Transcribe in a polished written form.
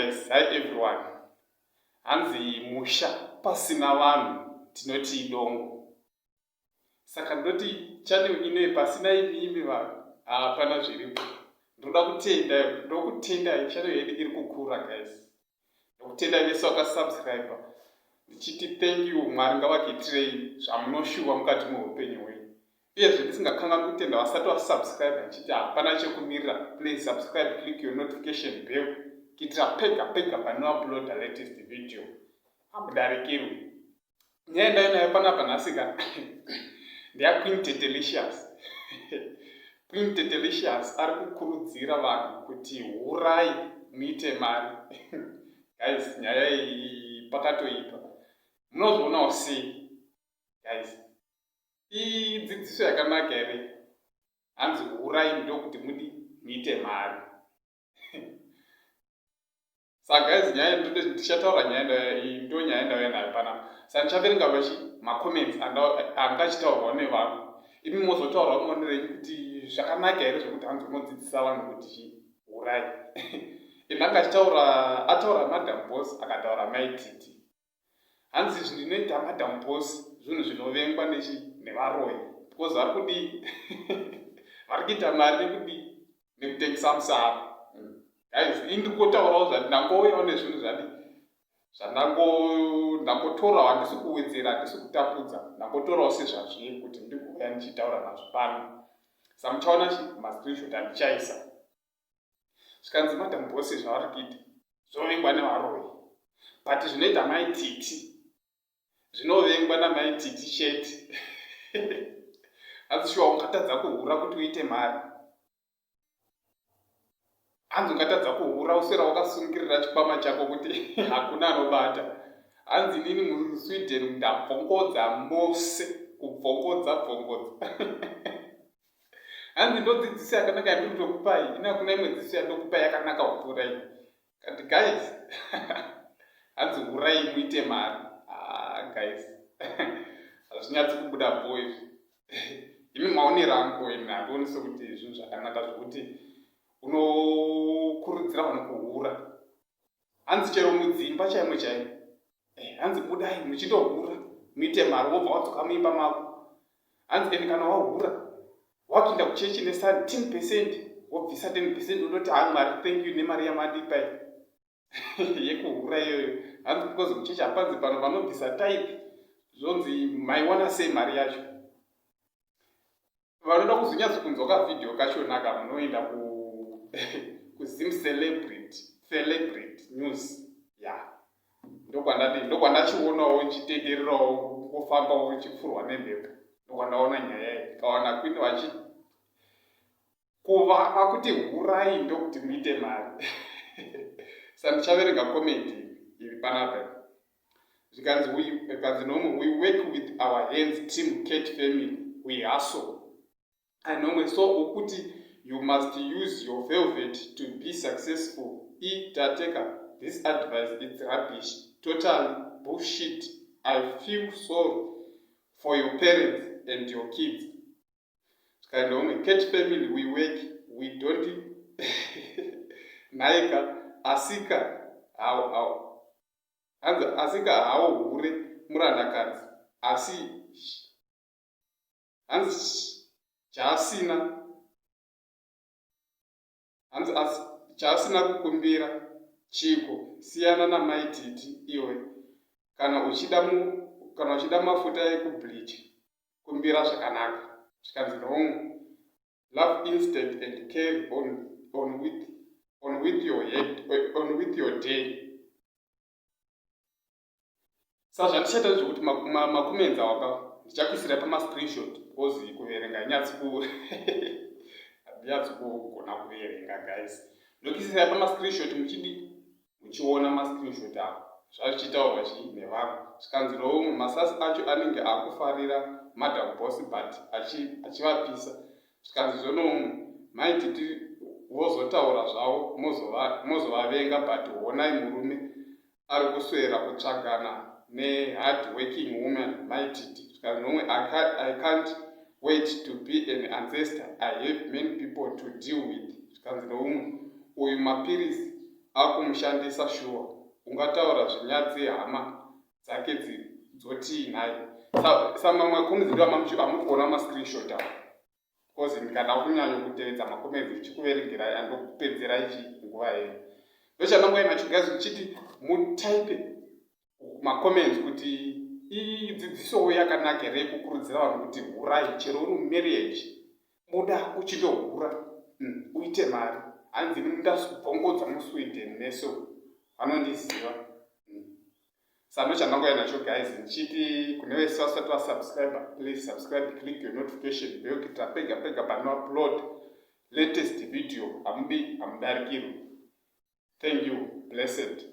Guys, hi everyone. Hanzi musha pasina vanhu tinoti idongo. Saka ndoti channel inoyi pasina imimi vanhu hapana zviripo. Ndoda kutenda, ndokutenda, channel yedu iri kukura, guys. Ndokutenda vese vakasubscribe, ndichiti thank you. Mwari ngavakuitirei zvamunoshuva mukati meupenyu hwenyu. Uyezve ndisingakanganwi kutenda vasati vasubscribe, ndichiti hapana chekumirira, please subscribe, click your notification bell kuitira pega pega panouploada latest video hamudarikirwi. Nyaya ndainayo panapa nhasika ndeyaQueen Tatelicious. Queen Tatelicious ari kukurudzira vanhu kuti hurai muite mari. Guys, nyaya iyi pakatoipa. Munozvionawo sei, guys? Idzidziso yakanaka here? Hanzi hurai ndokuti mudi muite mari. Saka guys, nyaya ndichataura, nyaya iyi ndo nyaya ndauya nayo panapa. Saka ndichaverenga vachi macomments anga achitaurwa nevanhu, imi mozotaurawo maonero enyu kuti zvakanaka here zvekuti hanzi unodzidzisa vanhu kuti hurai. Ende anga achitaura, ataura Madam Boss, akataura Maititi. Hanzi zvinoita Madam Boss zvinhu zvinovengwa nechi nevaroyi, because vari kudii? Vari kuita mari nekudii? Nekutengesa musara. Guys, ini ndiri kutotaurawo zvati ndangouyawo nezvinhu zvadi zvandangotorawo, handisi kuwedzera, handisi kutapudza, ndangotorawo sezvazviri kuti ndigouya ndichitaura nazvo pano. Samuchaona chi mascreenshot andichaisa. Zvikanzi Madam Boss zvavari kuita zvinovengwa nevaroyi, but zvinoita Maititi zvinovengwa naMaititi chete. Hanzi shuwa ungatadza kuhura kuti uite mari? Hanzi ungatadza kuhura uswera wakasungirira chikwama chako kuti hakuna anobata? Hanzi inini muSweden ndabvongodza mose, kubvongodza bvongodza. Hanzi ndodzidziso yakanaka yandiri kutokupai ini, hakuna imwe dzidziso yandokupai yakanaka kupfuura iyi. Kati guys, hanzi hurai muite mari. Ah, guys, hazvinyatsi kubuda bo izvi. Imi maonero angu, ini handioni sekuti zvinhu zvakanaka zvokuti unokurudzira vanhu kuhura. Hanzi chero mudzimba chaimo chaimo, hanzi budai muchindohura muite mari, wobva wadzoka muimba mako. Hanzi ende kana wahura wakuenda kuchechi nesa 10%, wobvisa 10%, unoti, "Ha, Mwari, thank you nemari yamandipai yekuhura iyoyo." Hanzi because kuchechi hapanzi pano vanobvisa tithe, zvonzi maiwana sei mari yacho? Vanoda kuzonyatso kunzwa kavhidhiyo kachonaka, munoenda kuZim Celebrity News ya, ndokwandadi, ndokwandachionawo nchitendererawo, kungofambawo nchipfurwa nemhepo, ndokwandaona nyaya iyi. Kawana Queen vachi kuvava kuti hurai ndokuti muite mari. Sa ndichaverenga comment iri panapa. Zvikanzi nomwe, "We work with our hands, team Cat family, we hustle." Anomwe, "So ukuti you must use your velvet to be successful?" Itateka, "This advice, it's rubbish, total bullshit. I feel sorry for your parents and your kids." Zvikanzi nomwe, "Cat family, we work, we don't." Nhaika, asika how hanzi asika hawo hure murandakadzi, asi hanzi chaasina, hanzi asi chaasina kukumbira chiko? Siyana naMaititi iwe. Kana uchida mafuta ekubleach, kumbira zvakanaka. Zvikanzi nomwe, "Love instant and carry on with your head, on with your day." Saka zvandichaita ndezvekuti macomments awaka ndichakuisirai pamascreenshot, because kuverenga handinyatsi kugona kuverenga, guys. Ndokuisirai pamascreenshot, muchidi muchiona mascreenshot avo zvazvichitaurwa chii nevanhu. Zvikanzi noumwe, "Masasi acho anenge akufarira Madam Boss but achivapisa." Zvikanzi zvonoumwe, "Maititi vozotaura zvavo mozovavenga, but honai murume ari kuswera kutsvagana nehard working woman, Maititi." Zvikanzi nomwe, "I can't wait to be an ancestor. I have many people to deal with." Zvikanzi noumwe, "Uyu mapirisi." Akumushandisa shuwa, ungataura zvinyadzi hama dzake dzotii nhai? Samamwe comments ndo amuri kuona mascreenshot apo, because ndikada kunyanya kutevedza macomments ndichikuverengerai, andokupedzerai chi nguva yeyo. Ndochandanguva nacho guys, ndichiti mutype macomments kuti idzidzisowo yakanaka here yekukurudzira vanhu kuti hurai chero uri mumarriage, buda uchindohura, uite mari. Hanzi ndabvongodza muSweden neso vanondiziva. Saka ndochandangouya nacho guys, ndichiti kune vese vasati vasubscribe, please subscribe, click your notification bell kuitira pega pega panoupload latest video hamubi hamudarikirwi. Thank you, blessed.